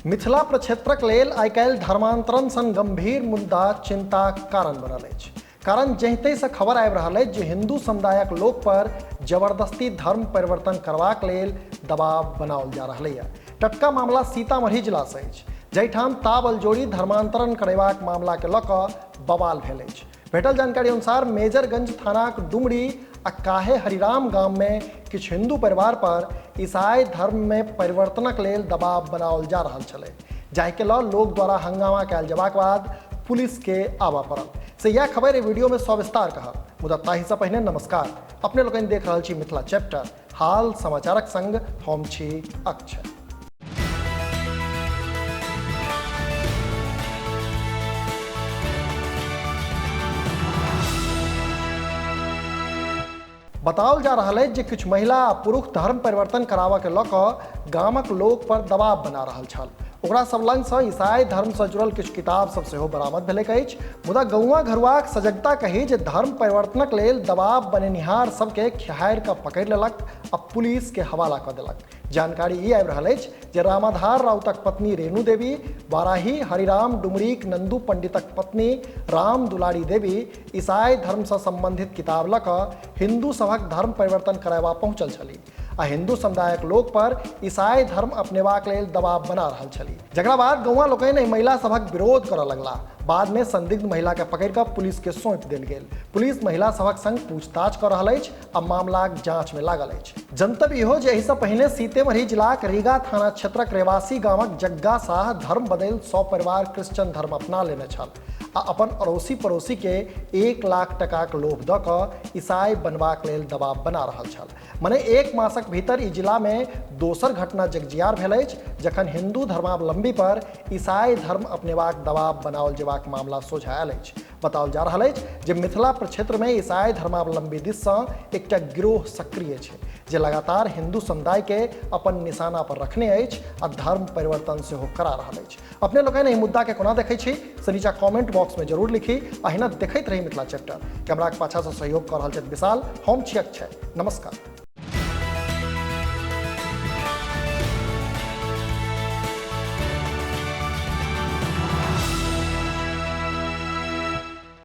मिथिला प्रक्षेत्रक लेल आइ-काल्हि धर्मांतरण सन गंभीर मुद्दा चिंताक कारण बनल अछि। कारण जहिं-तहिं सँ खबर आबि रहल अछि जे हिंदू समुदायक लोक पर जबरदस्ती धर्म परिवर्तन करबाक लेल दबाव बनाओल जा रहलैए। टटका मामला सीतामढ़ी जिला सँ अछि, जाहिठाम ताबलजोड़ी धर्मांतरण करेबाक मामला के लऽ कऽ बवाल भेल अछि। भेटल जानकारी अनुसार मेजरगंज थानाक डुमरी आ काहे हरिराम गाम मे किछु हिंदू परिवार पर ईसाई धर्म मे परिवर्तनक लेल दबाव बनाओल जा रहल छलै, जाहि के लऽ लोक द्वारा हंगामा कयल जेबाक बाद पुलिस के आबऽ पड़ल। से इएह खबरि एहि वीडियो मे सविस्तार कहब, मुदा ताहि सँ पहिने नमस्कार। अपने लोकनि देख रहल छी मिथिला चैप्टर हाल समाचारक संग हम छी अक्षय। बताओल जा रहल अछि जे किछु महिला आ पुरुष धर्म परिवर्तन कराबऽ के लऽ कऽ गामक लोक पर दबाव बना रहल छल। ओकरा सब लग सँ ईसाई धर्म सँ जुड़ल किछु किताब सब सेहो बरामद भेलैक अछि। मुदा गौआं घरुआक सजगता कही जे धर्म परिवर्तनक लेल दबाव बनेनिहार सबके खेहारि कऽ पकड़ि लेलक आ पुलिस के हवाला कऽ देलक। जानकारी ई आबि रहल अछि जे रामाधार राउतक पत्नी रेणु देवी, वाराही हरिराम डुमरीक नंदू पंडितक पत्नी राम दुलारी देवी ईसाई धर्म सँ संबंधित किताब लऽ कऽ हिंदू सभक धर्म परिवर्तन करयबा पहुंचल छली आ हिंदू समुदायक लोक पर ईसाई धर्म अपनेबाक लेल दबाव बना रहल छली, जकरा बाद गौआं लोकनि एहि महिला सभक विरोध करऽ लगलाह। बाद मे संदिग्ध महिला के पकड़ि कऽ पुलिस के सौंपि देल गेल। पुलिस महिला सभक संग पूछताछ कऽ रहल अछि आ मामलाक जांच मे लागल अछि। जनतब इहो जे एहिसँ पहिने सीतेमढ़ी जिलाक रीगा थाना क्षेत्रक रेवासी गामक जग्गा साह धर्म बदलि सपरिवार क्रिश्चियन धर्म अपना लेने छल आ अपन अड़ोसी-पड़ोसी के 1 लाख टकाक लोभ दऽ कऽ ईसाई बनबाक लेल दबाव बना रहल छल। मने एक मासक भीतर ई जिला मे दोसर घटना जगजियार भेल अछि, जखन हिंदू धर्मावलंबी पर ईसाई धर्म अपनेबाक दबाव बनाओल जेबाक मामला सोझाँ आयल अछि। बताओल जा रहल अछि जे मिथिला प्रक्षेत्र मे ईसाई धर्मावलंबी दिस सँ एकटा गिरोह सक्रिय छै, जे लगातार हिंदू समुदाय के अपन निशाना पर रखने अछि आ धर्म परिवर्तन सेहो करा रहल अछि। अपने लोकनि एहि मुद्दा के कोना देखै छी से नीचा कमेंट बॉक्स में जरूर लिखी। अहिना देखैत रही मिथिला चैप्टर। कैमराक पाछा सँ सहयोग कऽ रहल छथि विशाल, हम छी अक्षय। नमस्कार।